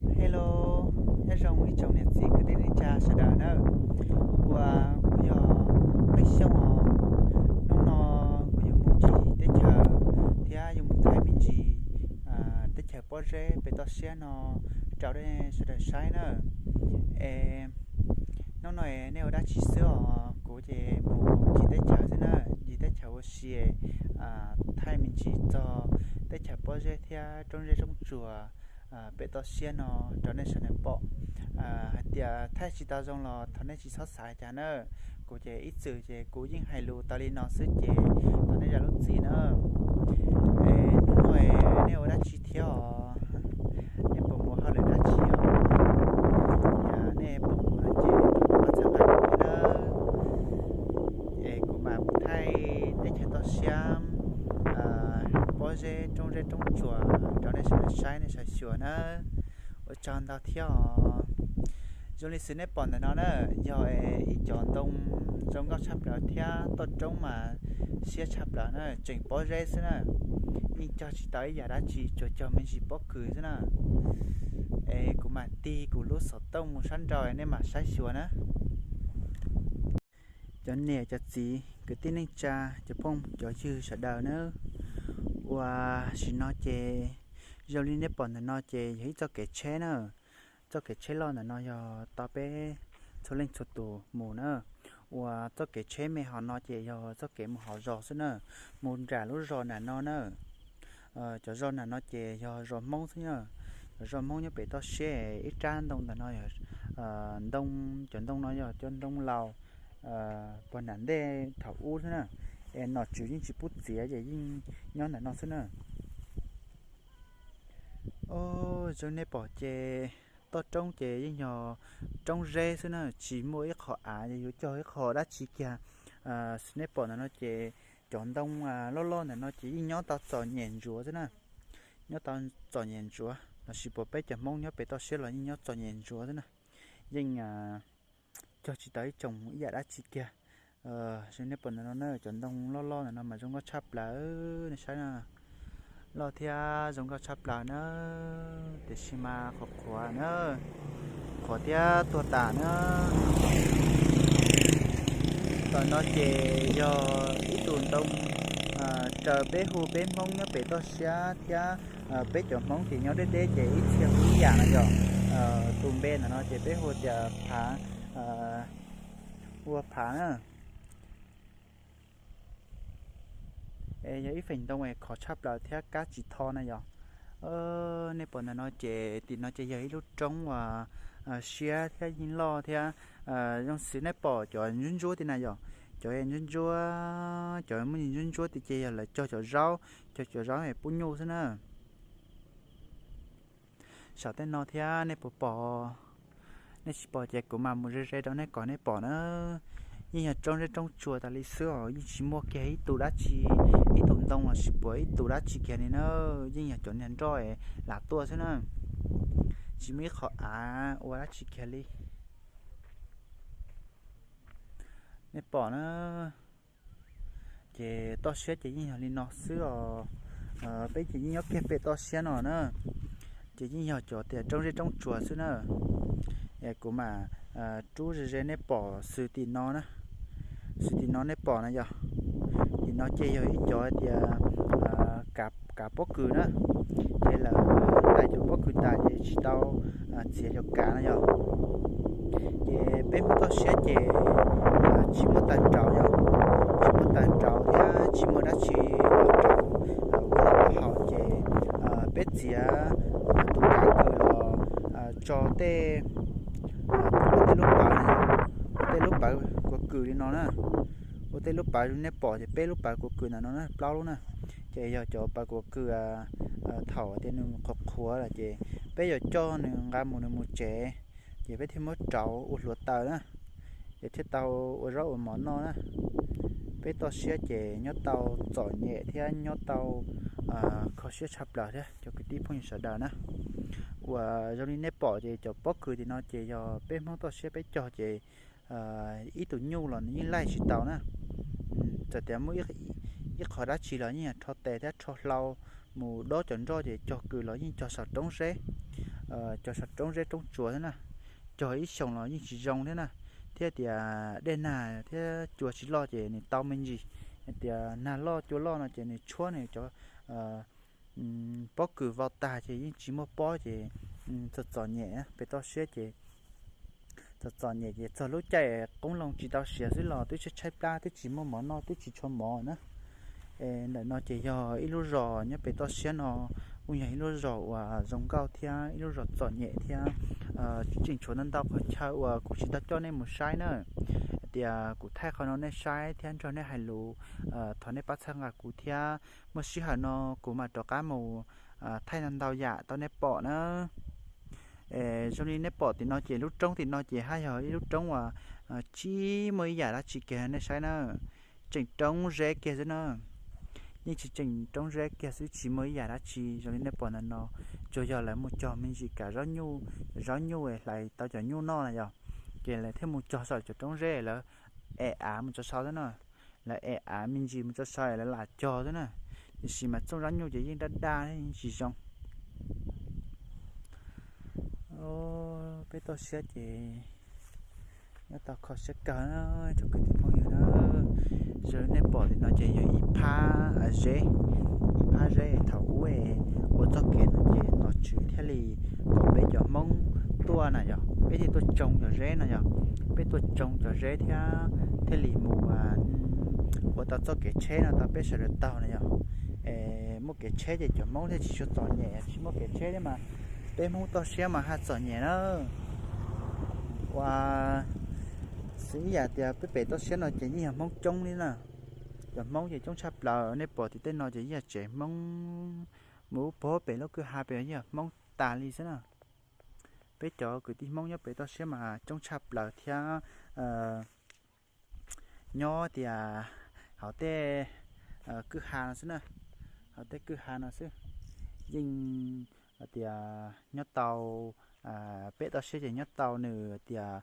Hello, nyob zoo ib tsoom niam txiv kwv tij neej tsa sawv daws nawb. Uas kuv yog Pheej Xyooj os. Hnub no kuv yuav mus ncig teb chaws thiab yuav mus thaij me ntsis teb chaws pob zeb pem toj siab no rau nej sawv daws saib na. Es hnub no es nej ua dab tsi xwb os? Kuv ces mus ncig teb chaws xwb na, ncig teb chaws ua si, thaij me ntsis txog teb chaws pob zeb thiab roob zeb roob tsuas pem toj siab no rau nej sawv daws pom. Hais tias thaij tsis tau zoo los thov nej tsis txhob xav cas na. Kuv ces ib txwm ces kuv yeej hais lus tau li no xwb ces thov nej zam lub txim na. Es hnub no es nej ua dab tsi thiab os? Nej puas mus hauj lwm dab tsi os? Yog nej puas mus no ces thov nej txhawb nqa kuv thiab nawb. Es kuv mam thaij teb chaws toj siab, pob zeb roob zeb roob tsuas rau nej sawv daws saib nej sawv xyuas nawb. Ua tsaug ntau thiab os. Zoo li xwb nej pom ntawm no na, yog ib cov ntoo zoo nkauj tshaj plaws thiab toj roob mas siab tshaj plaws na, tseem pob zeb xwb na. Yeej cog tsis tau ib yam dab tsi, tsuas cog me ntsis pob kws xwb na. Es kuv mam tig kuv lub xov tooj mus sab nraud nej mam saib xyuas na. Cov niam cov txiv kwv tij neej tsa, cov phooj cov ywg sawv daws nawb, ua sim no ces zoo li nej pom ntawm no ces yog ib txoj kev tsheb na. Txoj kev tsheb loj ntawm no yog tau peb txhua leej txhua tus mus na. Uas txoj kev tsheb me hov no ces yog txoj kev mus hauv zos xwb na, mus nram lub zos nram no na. Cov zos nram no ces yog zos Hmoob xwb na. Cov zos Hmoob nyob pem toj siab, ib rab ntoo ntawm no yog ntoo, cov ntoo no yog cov ntoo laus puag nram ntej thaum ub xwb na. Es nom tswv yeej tsis pub txiav ces yeej nyob ntawm no xwb na. Zoo nej pom ces toj roob ces yeej yog roob zeb xwb na, tsis muaj ib qho av yuav cog ib qho dab tsi kiag. Xws nej pom ntawm no ces cov ntoo loj loj ntawm no ces yeej nyob tau txom nyem ntsuav xwb na. Nyob tau txom nyem ntsuav lossis puas peb cov Hmoob nyob pem toj siab los yeej nyob txom nyem ntsuav xwb na. Yeej cog tsis tau ib tsoom ib yam dab tsi kiag. Zoo nej pom ntawm no na, cov ntoo loj loj ntawm no mas zoo nkauj tshaj plaws, nej saib na. Loj thiab zoo nkauj tshaj plaws na, tiam sis mas qhuav qhuav na, qhuav thiab tuag tas na. Tom no ces yog ib tug ntoo raws peb hu peb Hmoob nyob pem toj siab thiab peb cov Hmoob ces nyob deb deb ces ib txhia hu ib yam no yog. Tus npe ntawm no ces peb hu tias phav, ua phav na. Es yog ib feem ntoo es khov tshaj plaws thiab kab tsis tho na yog. Nej pom ntawm no ces tim no ces yog ib lub roob uas siab thiab yeej loj thiab. Zoo xws nej pom cov ntsuab ntsuab tim na yog, cov ntsuab ntsuab, cov muaj ntsuab ntsuab tim ces yog lawv cog cov zaub, cog cov zaub es pub nyuj xwb na. Saum tej no thiab nej puas pom? Nej tsis pom ces kuv mam mus ze ze rau nej kom nej pom na. Yeej yog roob zeb roob tsuas tas li xwb os, yeej tsis muaj kiag ib tug dab tsi, ib tug ntoo lossis puas ib tug dab tsi kiag li na. Yeej yog cov niag nroj lam tuaj xwb na, tsis muaj ib qho av ua dab tsi kiag li. Nej pom na, ces toj siab ces yeej yog li no xwb os. Peb ces yeej nyob kiag pem toj siab no na, ces yeej yog cov tias roob zeb roob tsuas xwb na. Es kuv mam rub ze ze nej pom xws tim no na, xws tim no nej pom na yog, tim no ces yog ib cov tias kav pob kws na, ces lawv tais cov pob kws tas ces tsis tau txiav cov kav na yog. Ces peb Hmoob toj siab ces tsis muaj tag nrauv yog, tsis muaj tag nrauv thiab tsis muaj dab tsi los rau ua noj ua haus ces peb txiav tus kav kws los tso tej, ua tej lub pawv, ua tej lub pawv kuav kws li no na. Ua tej lub pawv nej pom ces peb lub pawv kuav kws ntawm no na, plaub lub na. Ces yog cov pawv kuav kws thaum tias nws qhuav qhuav lawm ces peb yuav coj nws nqa mus nws mus tsev, ces peb thiaj muab rauv ua hluav taws na, ces thiaj tau ua zaub ua mov noj na. Peb toj siab ces nyob tau txom nyem thiab nyob tau kho siab tshaj plaws thiab cov kwv tij phooj ywg sawv daws na. Uas zoo li nej pom ces cov pob kws tim no ces yog peb Hmoob toj siab peb cog ces ib tug nyuj los nws yeej laij tsis tau na. Txawm tias muaj ib qho dab tsi los yeej yog rho tes thiab rho hlau mus dob cov nroj ces cog kws los yeej cog saum roob zeb. cog saum roob zeb roob tsuas thiab na. Cog ib xyoos los yeej tsis zoo thiab na, thiab tias dej nag thiab cua tsis loj ces nws tau me ntsis. Tias nag loj cua loj no ces nws tshuab nws cov pob kws vau tag ces yeej tsis muaj pob ces txom txom nyem pem toj siab ces txom txom nyem ces txog lub caij qoob loo tsis tau siav xwb los twb tshaib tshaib plab twb tsis muaj mov noj twb tsis tshua mov na. Ntawm no ces yog ib lub zos nyob pem toj siab no, kuj yog ib lub zos uas zoo nkauj thiab ib lub zos txom nyem thiab. Tseem tshuav ntau ntau qhov chaw uas kuv tsis tau coj nej mus saib na. Tias kuv thaij qhov no nej saib thiab nrog nej hais lus, thov nej pab txhawb nqa kuv thiab. Muaj sij hawm no kuv mam rov qab mus thaij ntau ntau yam tau nej pom na. Zoo li nej pom tim no ces lub roob tim no ces haj yog ib lub roob uas tsis muaj ib yam dab tsi kiag nej saib na. Tseem roob zeb kiag xwb na. Yeej tsis tseem roob zeb kiag xwb tsis muaj ib yam dab tsi zoo li nej pom ntawm no. Tsuas yog lawv mus cog me ntsis kam zaub nyuj, zaub nyuj hlais tau cov nyuj noj na yog. Ces lawv thiaj mus cog saum cov roob zeb lawv ev av mus tso sau xwb na. Lawv ev av me ntsis mus tso sau lawv lam cog xwb na. Tiam sis mas txooj zaub nyuj ces yeej daj daj yeej tsis zoo. Peb toj siab ces nyob tau kho siab kawg na, tsoom kwv tij phooj ywg na. Zoo li nej pom tim no ces yog ib phab zeb, ib phab zeb thaum ub ua txoj kev no ces nom tswv thiaj li kom peb cov Hmoob tuaj na yog, peb thiaj tuaj tsoo cov zeb no yog, peb tuaj tsoo cov zeb thiab thiaj li mus ua tau txoj kev tsheb no tau peb sawv daws taug na yog. Muaj kev tsheb ces cov Hmoob thiaj tsis tshua txom nyem, tsis muaj kev tsheb thiab mas peb Hmoob toj siab mas haj txom nyem na. Ua xws ib yam tias peb pem toj siab no ces yeej yog Hmoob coob li na. Cov Hmoob ces coob tshaj plaws, nej pom tim tej no ces yeej yog tsev Hmoob, mus ub pog pem lub kwj ha pem yeej yog Hmoob tas li xwb na. Peb cov kwv tij Hmoob nyob pem toj siab mas coob tshaj plaws thiab. Nyob tias hauv tej kwj ha no xwb na, hauv tej kwj ha no xwb, yeej tias nyob tau, pem toj siab ces nyob tau nws tias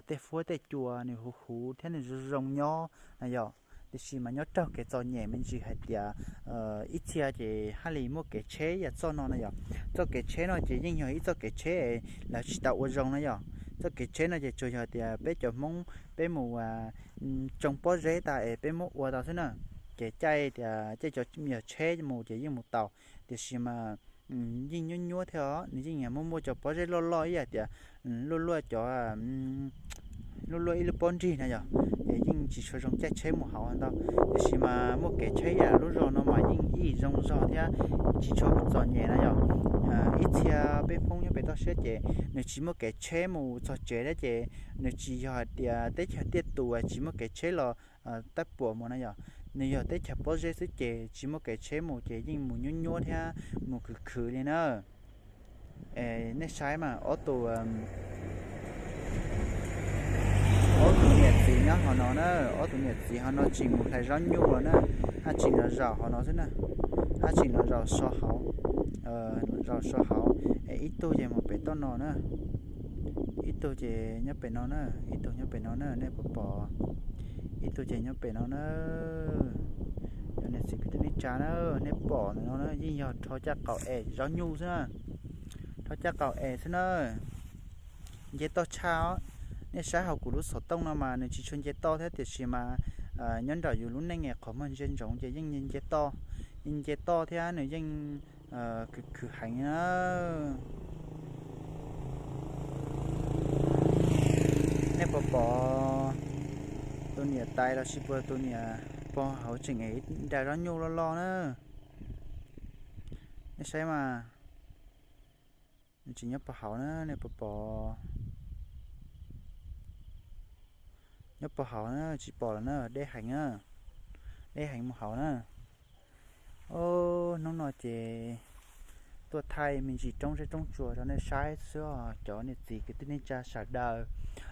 tej huab tej cua nws huv huv thiab nws zoo zoo nyob na yog. Tiam sis mas nyob raug kev txom nyem me ntsis hais tias ib txhia ces haj li muaj kev tsheb yam txoj no na yog. Txoj kev tsheb no ces yeej yog ib txoj kev tsheb lawv tsis tau ua zoo na yog. Txoj kev tsheb no ces tsuas yog tias peb cov Hmoob peb mus tsoo pob zeb tas es peb muab ua tau xwb na. Ces caij tias caij cov yog tsheb mus ces yeej mus tau. Tiam sis mas yeej nyuab nyuab thiab os, nws yeej muaj muaj cov pob zeb loj loj ib yam tias luaj luaj cov luaj luaj ib lub pob nrig na yog, ces yeej tsis tshua zoo caij tsheb mus hauv ntau. Tiam sis mas muaj kev tsheb yam lub zos no mas yeej ib yam zoo zog thiab tsis tshua txom nyem na yog. Ib txhia peb Hmoob nyob pem toj siab ces nws tsis muaj kev tsheb mus txog tsev thiab ces nws tsis yog hais tias teb chaws tiaj tus tsis muaj kev tsheb los tab puas mus na yog. Nws yog teb chaws pob zeb xwb ces tsis muaj kev tsheb mus ces yeej mus nyuab nyuab thiab mus khwv khwv li na. Es nej saib mas ob tus, ob tus niam txiv nyob hauv no na, ob tus niam txiv hauv no tseem mus hlais zaub nyuj los na, haj tseem los zaum hauv no xwb na, haj tseem los zaum so hauv, los zaum so hauv. Es ib tug ces mus pem toj no na, ib tug ces nyob pem no na, ib tug nyob pem no na, nej puas pom? Ib tug ces nyob pem no na. Cov niam txiv kwv tij neej tsa na, nej pom ntawm no na yeej yog rho caj qaum es zaub nyuj xwb na, rho caj qaum es xwb na. Nce toj tshaj os. Nej saib hauv kuv lub xov tooj no mas nws tsis tshua nce toj thiab tiam sis mas nyob nram yus lub neej es qhov muag ntsia ntsoov ces yeej nce toj, yeej nce toj thiab nws yeej khwv khwv heev na. Nej puas pom tus niam tais los sis puas tus niam pog hauv tseem ev nra zaub nyuj loj loj na? Nej saib mas, nws tseem nyob puag hauv na, nej puas pom? Nyob puag hauv na, tsis pom lawm na, deb heev na, deb heev mus hauv na. Hnub no ces tuaj thaij me ntsis roob zeb roob tsuas rau nej saib xwb os cov niam txiv kwv tij neej tsa sawv daws.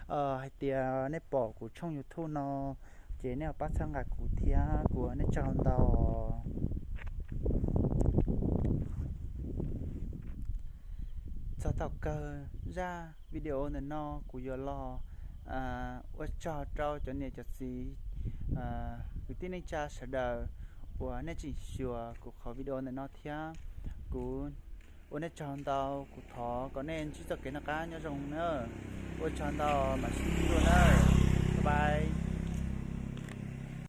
Hais tias nej pom kuv tshooj YouTube no ces nej ho pab txhawb nqa kuv thiab, kuv ua nej tsaug ntau. Txog thaum kawg zaj video ntawm no kuv yuav los ua tsaug rau cov niam cov txiv kwv tij neej tsa sawv daws uas nej tseem xyuas kuv qhov video ntawm no thiab. Kuv Ua nej tsaug ntau, kuv thov kom nej ntsib txoj kev noj qab nyob zoo na. Ua tsaug ntau, mam sib ntsib dua nawb. Bye bye.